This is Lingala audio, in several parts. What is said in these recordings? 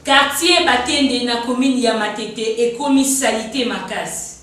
Quartier Batende na commune ya Matete ekomi salite makasi.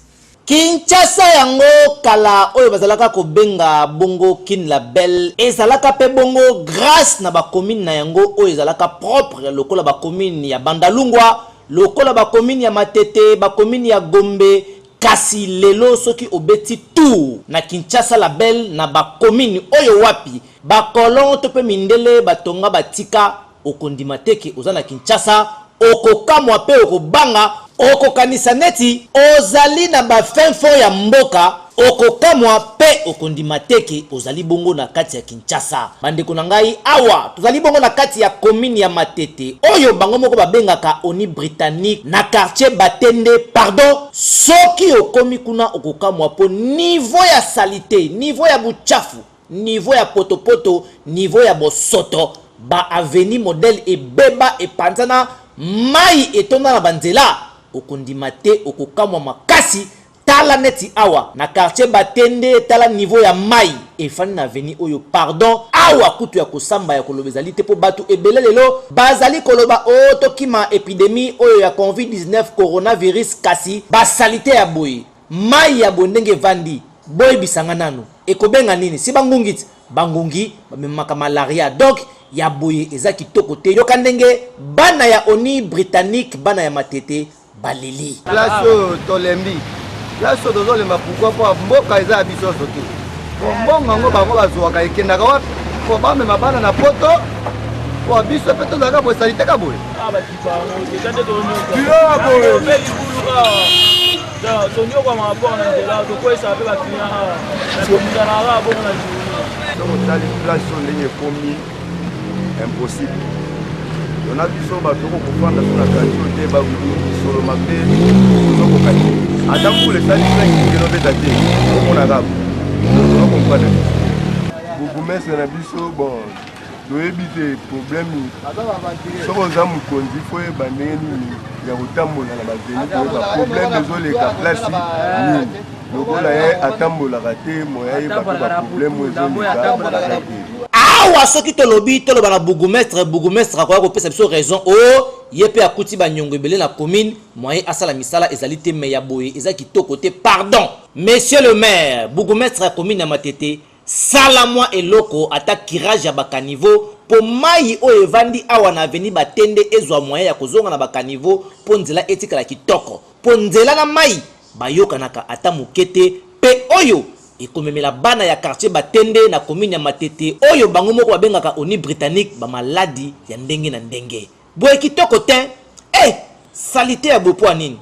Kinshasa yango kala oyo bazalaka kobenga bongo Kin la belle ezalaka pe bongo grace na ba commune na yango oyo ezalaka propre lokola ba commune ya Bandalungwa, lokola ba commune ya Matete, ba commune ya Gombe, kasi lelo soki obeti tour na Kinshasa la belle na ba commune oyo wapi ba colons to pe mindele batonga batika Okondima te ke oza na Kinshasa, okokamwa pe okobanga, okokanisa neti ozali na ba fin fond ya mboka, okokamwa pe okondima te ke ozali bongo na kati ya Kinshasa. Bandeko na ngai, awa tozali bongo na kati ya commune ya Matete oyo bango moko babengaka Oni Britannique na quartier Batende, pardon, soki okomi kuna okokamwa po niveau ya salite, niveau ya buchafu, Niveau ya potopoto, niveau ya bosoto, ba avenue modèle ebeba epanzana, mayi etonda na ba nzela, okondima te okokamwa makasi, tala neti awa na quartier Batende tala niveau ya mayi efandi na avenue oyo pardon, awa kutu ya kosamba ya koloba ezali te po batu ebele lelo bazali koloba oh tokima epidemie oyo ya convid 19 coronavirus kasi ba salite ya boye Mayi ya boye ndenge evandi boyebisa nga nanu ekobenga nini si ba ngungi ti ba ngungi ba memaka malaria donc ya boye eza kitoko te yoka ndenge bana ya onu britannique bana ya matete baleli. Place oyo tolembi place oyo tozolemba pourquoi po mboka eza ya biso nyonso te po mbongo yango bango bazwaka ekendaka wapi po bamema bana na poto po biso mpe tozalaka boye salite ka boye Tonyokwamaka mpo na nzela, tokweyisaka mpe baclient awa, tobundanaka kaka bongo na journée. Soki otali place oyo ndenge ekomi impossible tona biso bato oko kofanda so na quartier oyo te solo mabe tozokoka te ata mbula esali 5 kilo obeta te omona kaka tozo comprendre bourgmestre na biso bon Toyebi te problème soki oza mokonzi fo oyeba ndenge nini ya kotambola na baveni koyeba problème ezoleka place nini lokola ye atambolaka te moya ayeba mpe baproblème oyo ezoleka aza te. Awa soki tolobi toloba na bourgoumestre, bourgoumestre akoya kopesa biso raison oh ye pe akuti ba niongo ebele na commune moyen asala misala ezali te mais ya boye eza kitoko te pardon monsieur le maire bourgoumestre ya commune ya Matete Sala mwa eloko ata curage ya ba caniveaux po mayi oyo evandi awa na avenue Batende ezwa moyen ya kozonga na ba caniveaux po nzela etikala kitoko po nzela na mayi bayokanaka ata moke te pe oyo ekomemela bana ya quartier Batende na commune ya Matete oyo bango moko babengaka onu britannique ba maladi ya ndenge na ndenge. Boye kitoko tein! Eh! Salite ya boye poa nini?